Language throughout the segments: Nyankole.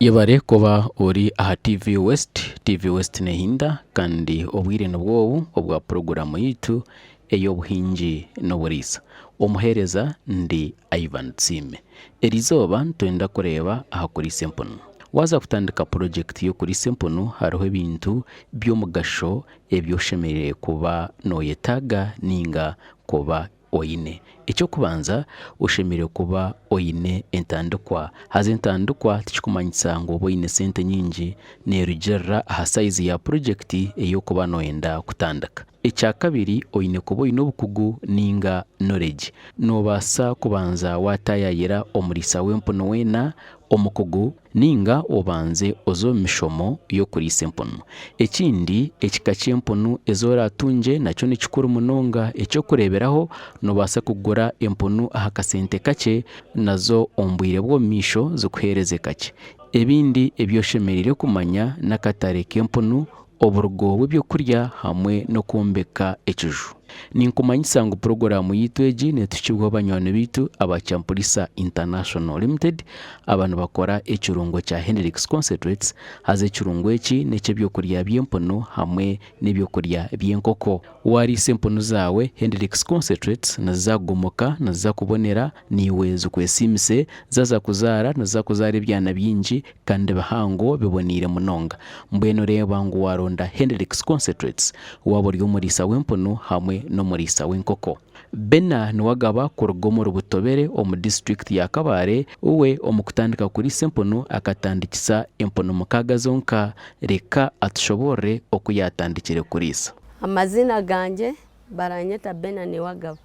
Yebare kuba ori aha TV West, TV West nehinda kandi obwire nibwo obu obwa puroguraamu yaitu ey'obuhingi n'oburiisa. Omuheereza ndi Ivan Tusiime. Erizooba nitwenda kureeba aha kuriisa empunu. Waaza kutandika purojekiti y'okuriisa empunu hariho ebintu by'omugasho ebi oshemereire kuba nooyetaaga nainga kuba oine. Eky'okubanza, oshemereire kuba oine entandikwa. Haza entandikwa tikikumanyisa ngu obe oine sente nyingi, neerugiirira aha sayizi ya purojekiti ei orikuba nooyenda kutandika. Ekyakabiri, oine kuba oine obukugu nainga knowledge. Noobaasa kubanza waataayaayira omuriisa w'empunu weena omukugu nainga obanze oze omu mishomo y'okuriisa empunu. Ekindi, ekika ky'empunu ezi oraatungye nakyo ni kikuru munonga. Eky'okureeberaho, noobaasa kugura empunu aha kasente kakye, nazo omu bwire bw'omumaisho zikuheereze kakye. Ebindi ebi oshemereire kumanya n'akatare k'empunu, oburugo bw'ebyokurya hamwe n'okwombeka ekiju. Ninkumanyisa ngu puroguraamu yaitu egi neetuhikibwaho banywani baitu aba Champulisa International Limited aba nibakora ekirungo kya Henrix Concentrates haza ekirungo eki n'eky'ebyokurya by'empunu hamwe n'ebyokurya by'enkoko. Waariisa empunu zaawe Henrix Concentrates niziza kugomoka, niziza kubonera naiwe zikwesiimise, zaaza kuzaara niziza kuzaara ebyana bingi kandi bihango biboneire munonga. Mbwenu reeba ngu waaronda Hendrix Concentrates waaba ori omuriisa w'empunu hamwe n'omuriisa w'enkoko. Bena Niwagaba kuruga omuri Butobere omu disiturikiti ya Kabale, we omu kutandika kuriisa empunu akatandikisa empunu mukaaga zonka, reka atushoboorore oku yaatandikire kuriisa. Amaziina gangye baranyeta Bena Niwagaba.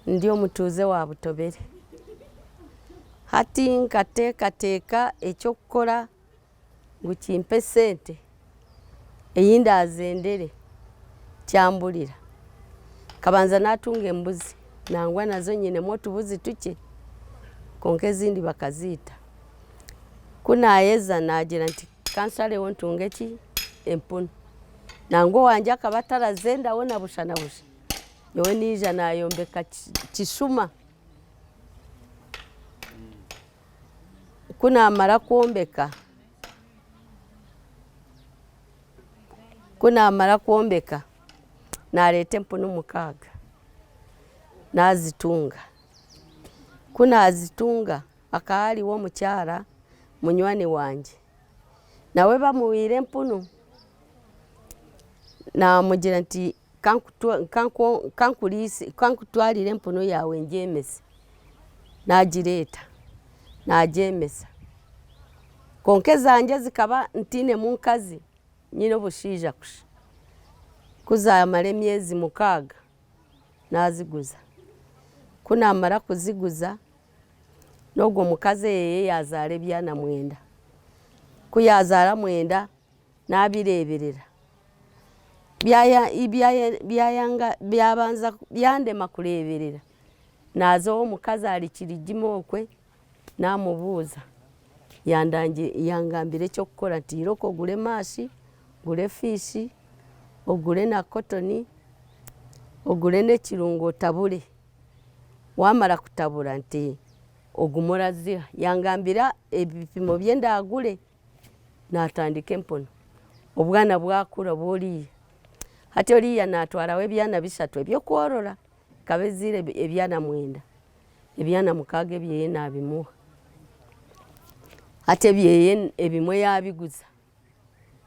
Ndi omutuuze wa Butobere. Hati nkateekateeka eky'okukora ngu kimpe esente ei ndaazendere kyamburira. Nkabanza naatunga embuzi nangwa nazo nyinemu otubuzi tukye kwonka ezindi bakaziita. Ku naaheza naagira nti ka nshareho ntunge ki? Empunu. Nangwa owangye akaba atarazendaho na busha na busha. Nyowe naija naayombeka kishuma. Ku naamara kwombeka, ku naamara kwombeka, naareeta empunu mukaaga naazitunga. Ku naazitunga hakaba hariho omukyara munywani wangye, nawe bamuhaire empunu, naamugira nti Ka nkutwarire empunu yaawe ngyemese. Naagireeta naagyemesa. Kwonka ezangye zikaba ntainemu nkazi, nyine obushaija kusha. Ku zaamara emyezi mukaaga, naaziguza. Ku naamara kuziguza, n'ogwo mukazi eyeeye yaazaara ebyana mwenda. Ku yaazaara mwenda, naabireeberera. Byabanza byandema kureeberera, naaza ow'omukazi ahari Kirigima okwe naamubuuza yangambira eky'okukora nti irooko ogure maashi, ogure fiishi, ogure na kotoni, ogure n'ekirungo otabure, waamara kutabura nti ogume oraziha. Yangambira ebipimo bi ndaagure. Naatandika empunu, obwana bwakura bw'oriya, hati oriya naatwaraho ebyana bishatu eby'okworora ekaba ezaire ebyana mwenda, ebyana mukaaga ebyeye naabimuha, hati ebyeye ebimwe yaabiguza,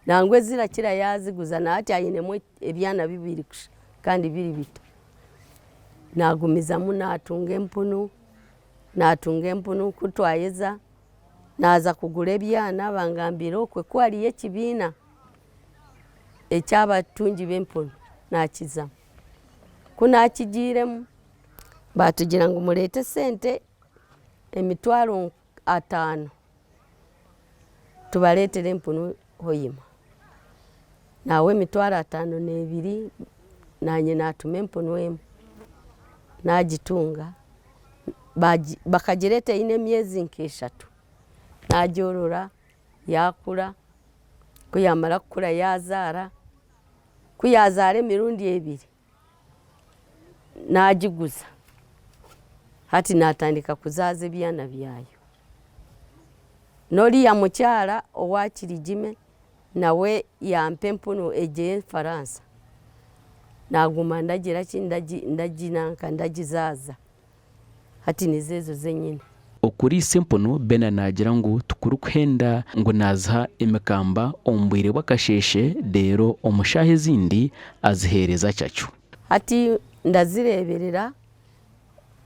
nangwa ezirakira yaaziguza na hati ainemu ebyana bibiri kusha kandi biri bito, naagumizamu naatunga empunu, naatunga empunu ku twaheza. Naaza kugura ebyana bangambira okwe ku hariyo ekibiina eky'abatungi b'empunu naakizamu. Ku naakigiiremu baatugira ngu mureete esente emitwaro ataano tubareetere empunu Hoima. Naawe emitwaro ataano n'ebiri naanye naatuma empunu emwe naagitunga. Bakagireeta eine emyezi nk'eshatu, nagyorora yaakura, ku yaamara kukura yaazaara, ku yaazaara emirundi ebiri, naagiguza, hati naatandika kuzaaza ebyana byayo. N'oriya mukyara owa Kirigime nawe yampa empunu egyo ey'Efaransa, naaguma ndagira ki, ndaginanka ndagizaaza. Hati nizo ezo zenyine. Okuriisa empunu, Bena naagira ngu tikurikuhenda ngu naaziha emikamba omu bwire bw'akasheeshe reero omu shaaha ezindi aziheereza cacu. Hati ndazireeberera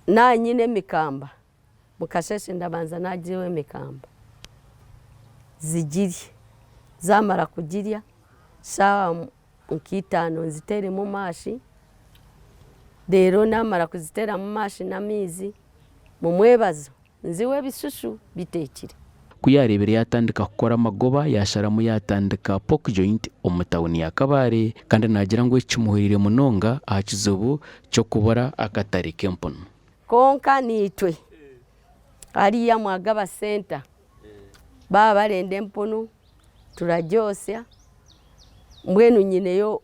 naaba nyine emikamba, mukasheeshe ndabanza naagiha emikamba zigirye, zaamara kugirya shaaha nka itaano nziteeremu maashi, reero naamara kuziteeramu maashi n'amaizi, mumwebazo nzihe ebishushu biteekire. Ku yaareebire yaatandika kukora amagoba, yaasharamu yaatandika Pork Joint omu tauni ya Kabale kandi naagira ngu eki kimuhwereire munonga aha kizibu ky'okubura akatare k'empunu. Kwonka naitwe hariya Mwagaba Centre baaba barenda empunu turagyosya, mbwenu nyineyo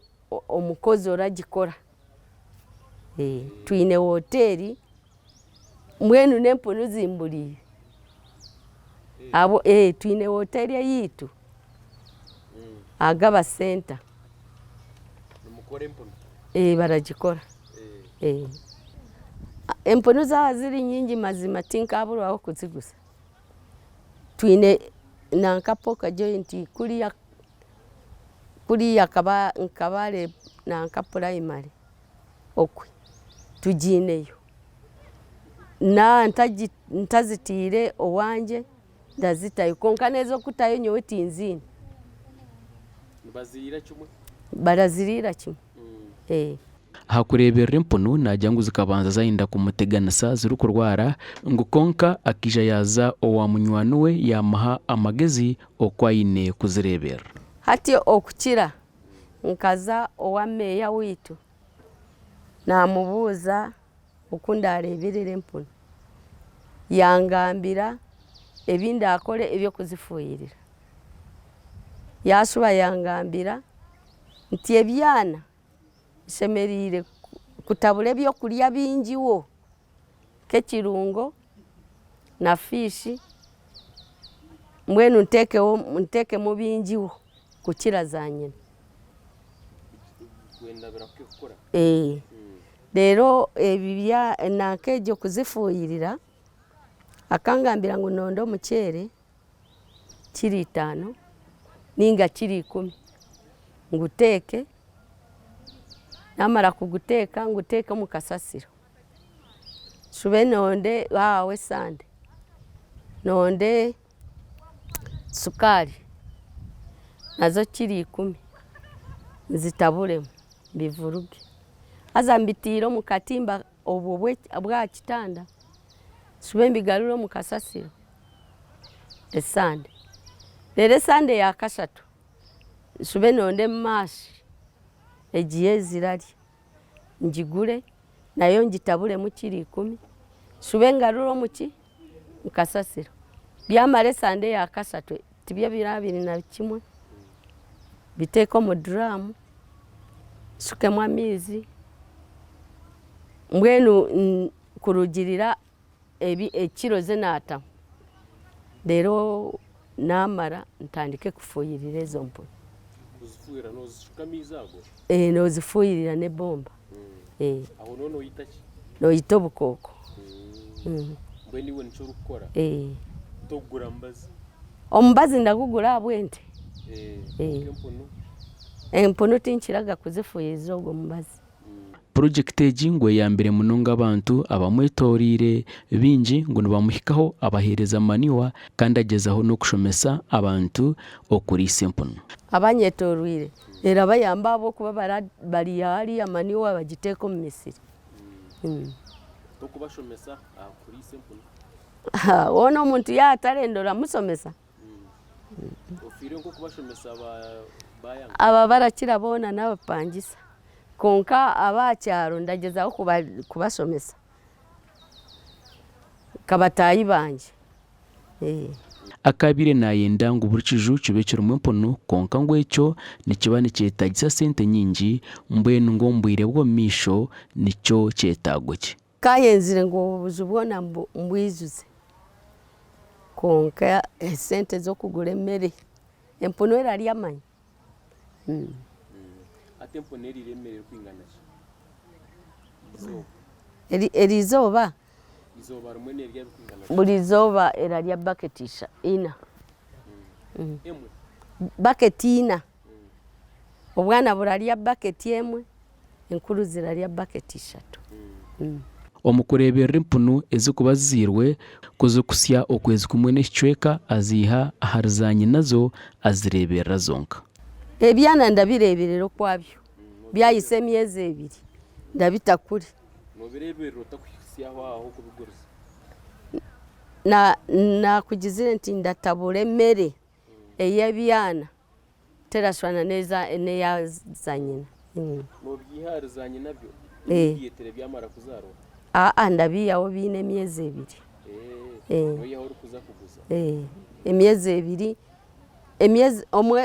omukozi oragikora, twine hoteeri mbwenu n'empunu zimburiire, twine hoteeri eyaitu Agaba Centre baragikora. Empunu zaaba ziri nyingi mazima tinkaburwaho kuziguza. Twine nanka pork joint kuriya kuriya Kabale nanka primary okwe tugiineyo. Naaba ntazitiire owangye ndazitayo kwonka n'ez'okutayo nyowe tinziine. Baraziriira kimwe. Aha kureeberera empunu naagira ngu zikabanza zaayenda kumuteganisa zirikurwara ngu kwonka akaija yaaza owa munywani we yaamuha amagezi oku aine kuzireeberera. Hati okukira nkaza owa meeya waitu naamubuuza oku ndaareeberere empunu, yangambira ebi ndaakore eby'okuzifuuhirira. Yaashuba yangambira nti ebyana nshemereire kutabura ebyokurya bingiho nk'ekirungo na fiishi mbwenu nteekemu bingiho kukira za nyina. Reero nanka egyo kuzifuuhirira akangambira ngu nonde omuceere kiro itaano ninga kiro ikumi nguteeke, naamara kuguteeka nguteeke omu kasasiro, nshube nonde waawe esande, nonde sukaari nazo kiro ikumi nzitaburemu mbivuruge, haza mbitiire omu katimba obwo bw'aha kitanda nshube mbigarure omu kasasiro esande. Reero esande ya kashatu nshube nonde maashi egi y'ezirarya ngigure nayo ngitaburemu kiro ikumi nshube ngarure omu ki? Omu kasasiro. Byamara esande ya kashatu tibyo ebiro abiri na kimwe mbiteeke omu duraamu nshukemu amaizi mbwenu kurugiirira ekiro ezi naatamu reero naamara ntandike kufuuhirira ezo mpunu. Kuzifuuhirira noozishuka amaizi ago? Noozifuuhirira n'ebomba. Aho nooba noita ki? Noita obukooko. Mbwenu iwe nikyo orikukora? Tokugura mubazi? Omubazi ndagugura ahabw'ente. Kwonka empunu? Empunu tinkiraga kuzifuuhiriza ogwo mubazi. Purojekiti egi ngu eyambire munonga abantu abamwetoreire baingi ngu nibamuhikaho abaheereza manure kandi agyezaho n'okushomesa abantu okuriisa empunu. Abanyetoreire erabayamba ahabw'okuba bariiha hariya manure bagiteeka omu misiri. Tokubashomesa aha kuriisa empunu? Hoona omuntu yaaba atarenda oramushomesa? Ofiire nk'okubashomesa bayanga? Aba barakira boona n'abapangisa kwonka ab'aha kyaro ndagyezaho kubashomesa nka bataahi bangye. Akaabaire naayenda ngu buri kiju kibe kirimu empunu kwonka ngu ekyo nikiba nikyetaagisa sente nyingi mbwenu ngu omu bwire bw'omu maisho nikyo kyetaago kye. Nkaayenzire ngu obu buju bwona mbwijuze. Kwonka esente z'okugura emere, empunu erarya manya. Hati empunu eriire emere erikwingana ki eizooba? Eriizooba? Eizooba rimwe nerya birikwingana ki? Buri izooba erarya baketi ina. Emwe? Baketi ina. Obwana burarya baketi emwe, enkuru zirarya baketi ishatu. Omu kureeberera empunu ezirikuba zizairwe, ku zirikusya okwezi kumwe n'ekicweka aziiha ahari zaanyinazo azireeberera zonka. Ebyana ndabireeberera okwabyo, byahisa emyezi ebiri ndabita kuri. Noobireeberera ota kuhitsya aho aho kubiguriza? Naakugizire nti ndatabura emere ey'ebyana terashwana n'eya zanyina. Nobiiha ahari zanyinabyo immediately byamara kuzaarwa? Aa ndabiihaho biine emyezi ebiri. Noihaho orikuza kuguza? Emyezi ebiri,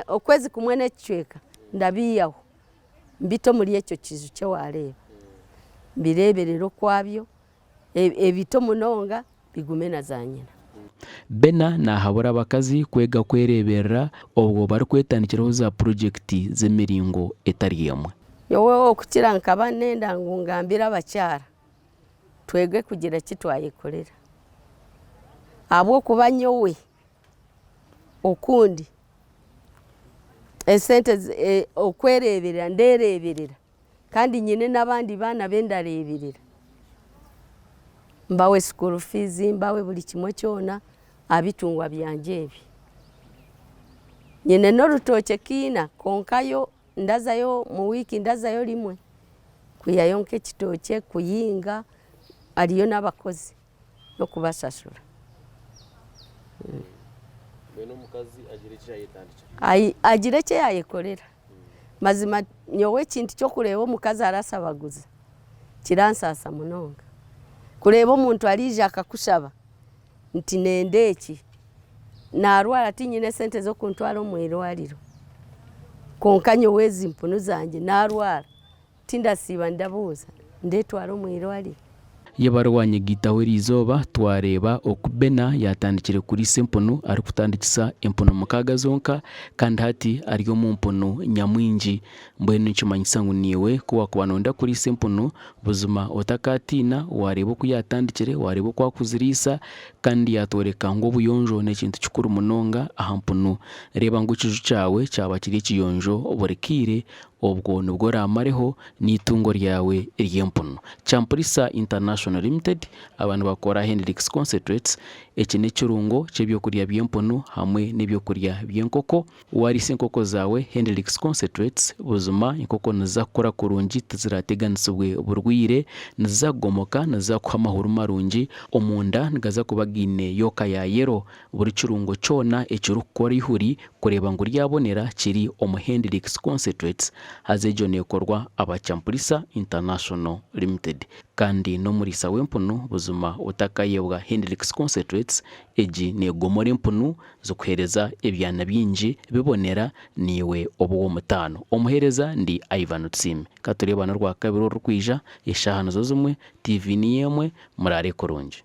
okwezi kumwe n'ekicweka ndabiihaho mbite omuri ekyo kiju ki waareeba mbireeberere okwabyo. Ebito munonga bigume na zanyina. Bena naahabura abakazi kwega kwereeberera obwo barikwetandikiraho za purogyekiti z'emiringo etari emwe. Nyowe okukira nkaba nenda ngu ngambire abakyara twege kugira eki twayekorera ahabw'okuba nyowe okundi esente okwereeberera ndeereeberera. Kandi nyine n'abandi baana abu ndareeberera, mbahe school fees, mbahe buri kimwe kyona aha bitungwa byangye ebi. Nyine n'orutookye kiina kwonka yo ndazayo omu wiiki ndazayo rimwe kwihayo nk'ekitookye, kuhinga, hariyo n'abakozi n'okubashashura. Mbwenu omukazi agire eki yaayetandikira? Agire eki yaayekorera. Mazima nyowe ekintu ky'okureeba omukazi arasabaguza kiransaasa munonga. Kureeba omuntu ariija akakushaba nti nenda eki, naarwara tinyine sente z'okuntwara omu irwariro, kwonka nyowe ezi mpunu zangye naarwara Tindasiiba ndabuuza, ndeetwara omu irwariro. Y'ebaruwa nyegaitaho eriizooba twareeba oku Bena yaatandikire kuriisa empunu arikutandikisa empunu mukaaga zonka kandi hati ari omu mpunu nyamwingi. Mbwenu nikimanyisa ngu naiwe ku waakuba nooyenda kuriisa empunu, buzima otakaatiina waareeba oku yaatandikire, waareeba oku arikuziriisa kandi yaatworeka ngu obuyonjo n'ekintu kikuru munonga aha mpunu. Reeba ngu ekiju kyawe kyaba kiri ekiyonjo buri kaire Obwo nibwo oraamareho n'eitungo ryawe ry'empunu. Champurisa International Limited aba nibakora Hendrix Concentrates, eki n'ekirungo ky'ebyokurya by'empunu hamwe n'ebyokurya by'enkoko. Waariisa enkoko zaawe Hendrix Concentrates, buzima enkoko niziza kukura kurungi tiziraateganisibwe burwaire, niziza kugomoka, niziza kukuha amahuri marungi, omunda nigaza kuba gaine yooka ya yero. Buri kirungo kyona ekirikukora eihuri kureeba ngu ryabonera kiri omu Hendrix Concentrates haza egyo neekorwa aba Champulisa International Limited. Kandi n'omuriisa w'empunu buzima otakayebwa Hendrix Concentrates egi neegomora empunu zikuheereza ebyana bingi bibonera naiwe oba ow'omutaano. Omuheereza ndi Ivan Tusiime. Ka tureebane Orwakabiri orurikwija eshaaha nizo zimwe, TV niyo emwe, muraare kurungi.